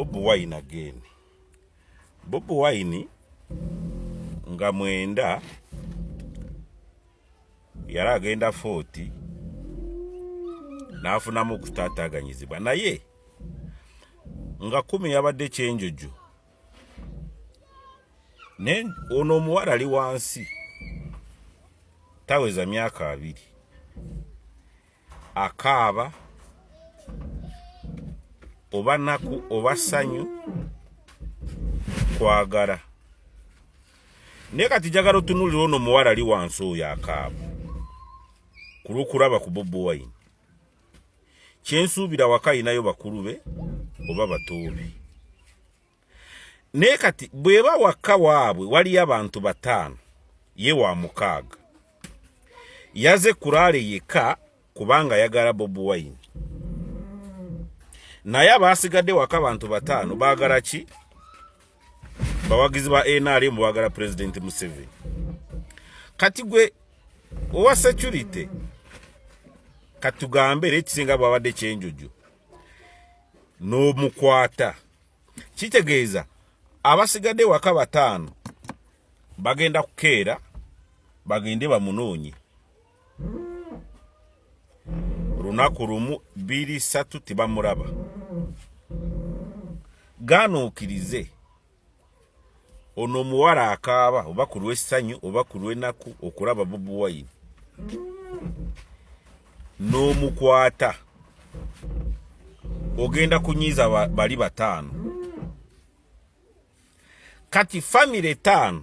Bobi Wine again. Bobi Wine nga 9 yali agenda footi n'afunamu okutaataaganyizibwa, naye nga 10 yabadde kyenjojo. Naye ono omuwala ali wansi taweza myaka 20, akaaba oba naku oba ssanyu kwagala. Naye kati njagala otunuulira ono omuwala ali wansi oyo akaaba ku lw'okulaba ku Bobi Wine. Kyensuubira waka ayinayo bakulu be oba bato be. Naye kati bw'eba waka waabwe waliyo abantu 5, ye wa 6. Yaze kulaale yekka kubanga ayagala Bobi Wine. Naye abaasigadde waka abantu 5 baagala ki? Bawagizi ba NRM baagala President Museveni. Kati gwe owa security katugambe era ekisinga bwabadde kyenjojo n'omukwata, kitegeeza abasigadde waka 5 bagenda kukeera bagende bamunoonye. Lunaku lumu 2 3 tebamulaba. Ganuukirize ono omuwala akaaba oba ku lw'essanyu oba ku lw'ennaku okulaba Bobi Wine n'omukwata, ogenda kunyiiza bali 5. Kati famire 5,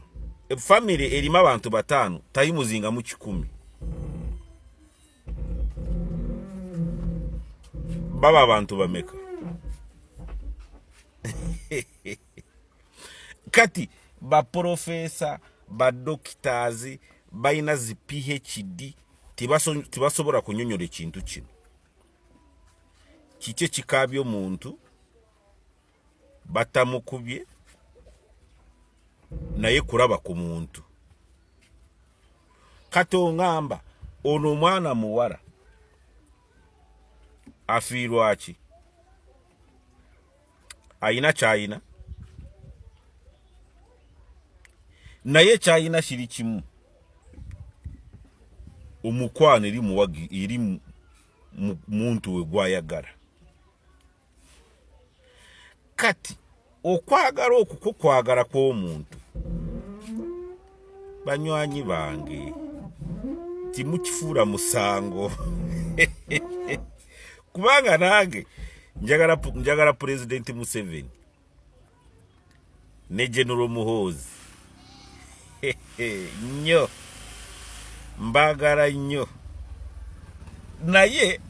famire erimu abantu 5, tayimuzingamu 100. Baba abantu bameka? Kati ba profesa, ba doctors balina zi PhD, tibasobola kunyonyola ekintu kino. Kiki ekikaabya omuntu batamukubye naye kulaba ku muntu? Kati oŋŋamba ono omwana muwala afiirwa ki? Ayina kyayina, naye kyayina kiri kimu, omukwano eri muwagi eri muntu we gwayagala. Kati okwagala okwo kwo kwagala kw'omuntu, banywanyi bange, timukifuula musango, kubanga nange njagala Pulezidenti Museveni ne General Muhoozi nnyo, mbaagala nnyo, naye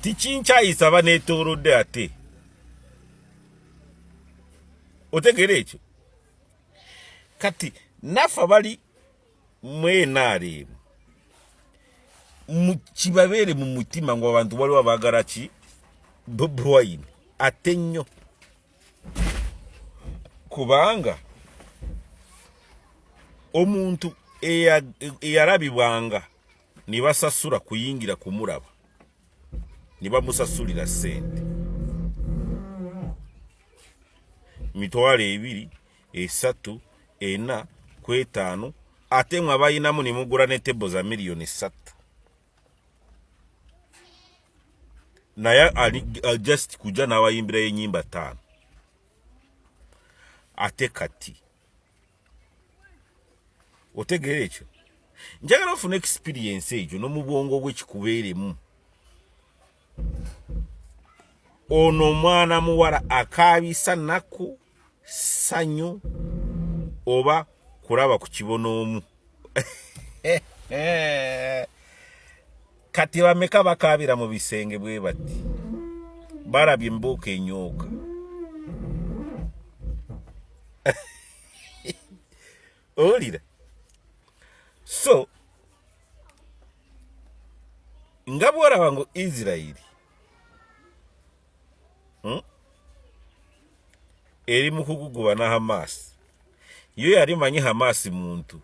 tikinkyayisa baneetoolodde. Ate otegeera ekyo? Kati naffe abali mu NRM kibabeere mu mutima ngu abantu waliwo abaagala ki Bobi Wine ate nnyo, kubanga omuntu eyalabibwanga ne basasula kuyingira kumulaba, ne bamusasulira ssente 20,000, 3, 4 ku 5, ate mwe abalinamu ne mugula ne tebo za 3 million, naye ali just kujja n'abayimbirayo ennyimba 5. Ate kati otegeera ekyo? Njagala ofuna experience ekyo n'omu bwongo bwe kikubeeremu. Ono omwana muwala akaabisa nnaku, ssanyu oba kulaba ku kibonoomu? Kati bameka bakaabira mu bisenge bwe bati balabye embuuka enyooka? Owulira? So nga bw'olaba ngu Isirayiri Eri mu kuguguba na Hamas. Yo yali manyi Hamas muntu.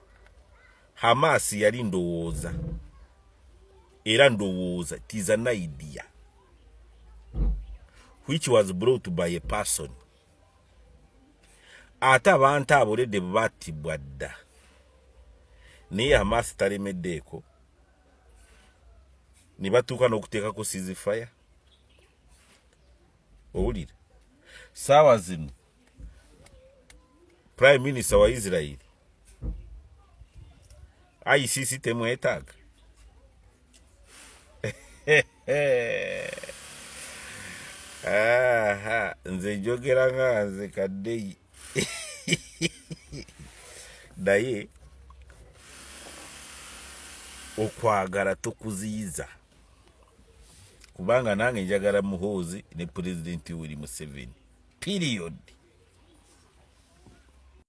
Hamas yali ndowooza, era ndowooza tiza na idea. which was brought by a person. Ate abantu abo already battibwa dda, naye Hamas talemeddeeko ne batuuka n'okuteekako ceasefire. Owulira, saawa zino prime minister wa Israel, ICC temwetaaga. Aha, nze njogera nga nze kaddeyi, naye okwagala tokuziyiza, kubanga nange njagala Muhoozi ne Pulezidenti Yoweri Museveni, period.